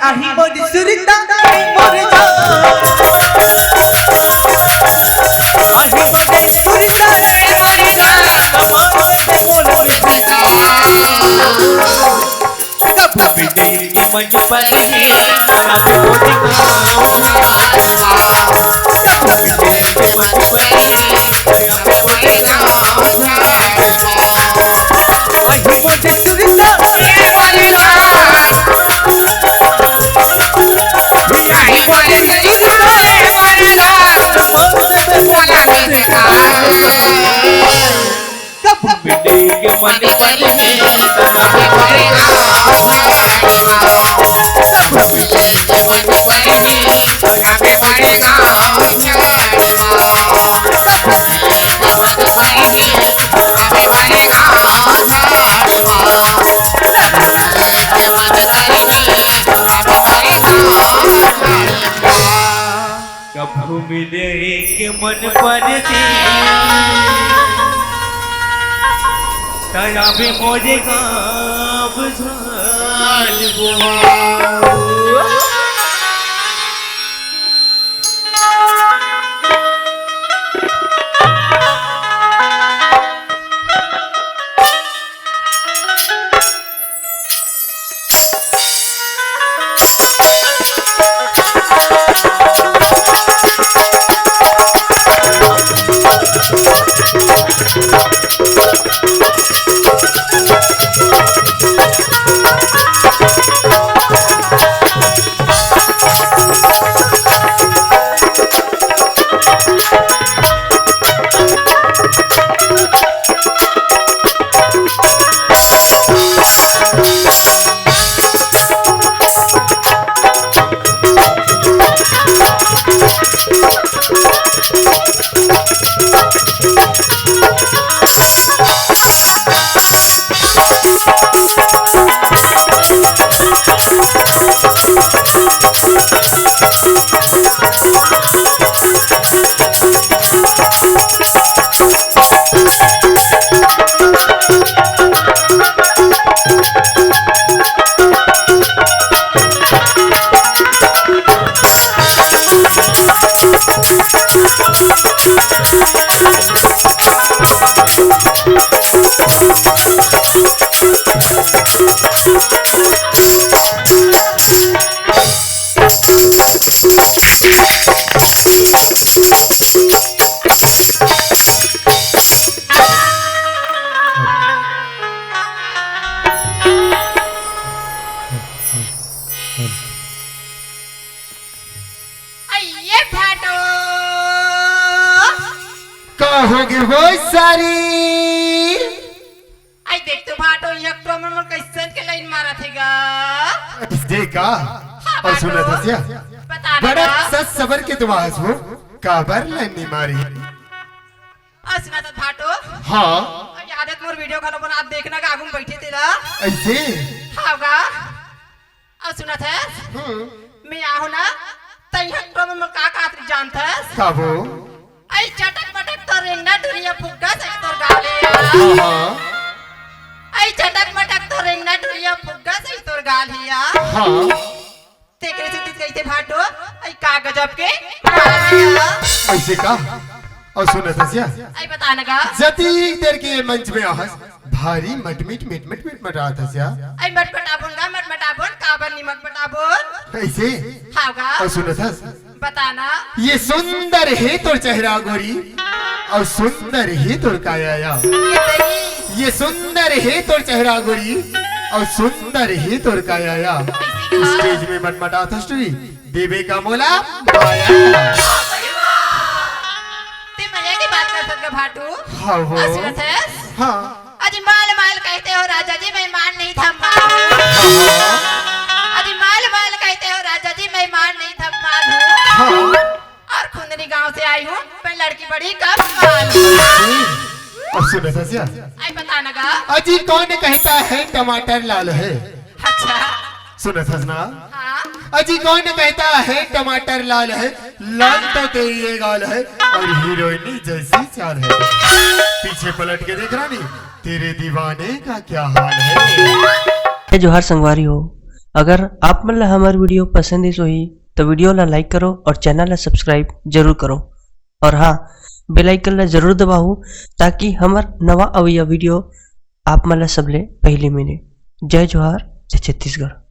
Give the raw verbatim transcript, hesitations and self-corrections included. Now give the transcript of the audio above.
आही मोर सुरता, आही मोर जान। आही मोर सुरता, आही मोर जान। कमाल से बोल रे बेटा। कब मिलेगी मन पर ही, आही मोर जान। कब मिलेगी मन पर ही, आही मोर जान। कभू मिले के मन परती, तया भी मोरे गाँव झाल बुआ। आइए भाटो। का होगे वो सारी? आई देख तो भाटो, ये तो मन मन कैसन के लाइन मारत हे गा। अइसे का? हाँ, अउ सुनत हस या? बता ना बड़ा गा। सच सबर के दुआ हस वो, काबर लाइन नहीं मारी? अउ सुनत हस भाटो? हाँ। अउ ये आदत मोर वीडियो घलो बना, देखना गा, आगू में बैठे तेला। अइसे? हाँ गा। अउ सुनत हस? हम्म। मैं आहूँ ना, तइहाँ तो मैं का कातरी जानत हस? का वो? आई चटक मटक तो रेंगना टुरिया फुग्गा सही तोर गाले आ। हाँ। आई चटक मटक तो रेंगना टुरिया फुग्गा सही तोर गाले आ। हाँ। तेकरे से तीत कहिथे भाटो, आई का गजब के गाले आ। अइसे का? अउ सुनत हस या? आई बता ना गा। जतिक देर के ये मंच में आहस, भारी मटमिट मिटमिट मिटमटात हस या। आई मटमटाबोन गा, मटमटाबोन, काबर नी मटमटाबोन? अइसे? हाँ गा। अउ सुनत हस? बता ना। ये सुंदर हे तोर चेहरा गोरी, अउ सुंदर हे तोर काया या। ये सही। ये सुंदर हे तोर चेहरा गोरी, अउ सुंदर हे तोर काया या। अइसे का? स्टेज में मटमटात हस टुरी, देबे का मोला माया। ते मजा के बात करत हस गा भाटू। हाँ हो। अउ सुनत हस? हाँ। अजी माल माल कहते हो राजा जी, मैं मान नहीं था माल हूँ। हाँ। अजी माल माल कहते हो राजा जी, मैं मान नहीं था माल हूँ। हाँ। अउ खुंदनी गांव से आई हूँ, मैं लड़की बड़ी कम माल हूँ। अउ सुनत हस या? आई बता ना गा। अजी कौन कहता है टमाटर लाल है? अच्छा। सुनत हस ना? हाँ। अजी कौन कहता है टमाटर लाल है, लाल तो तेरी ये गाल है, अउ हीरोइनी जैसी चाल है। पीछे पलट के देख रानी, तेरे दीवाने का क्या हाल है। हे जोहार संगवारी हो, अगर आप मन ला हमर video पसंद आइस होही, तो video ला like करो और channel ला subscribe जरूर करो। और हाँ, bell icon ला जरूर दबाओ, ताकि हमर नवा अवइया video आप मन ला सबले पहली मिले। जय जोहार, जय छत्तीसगढ़।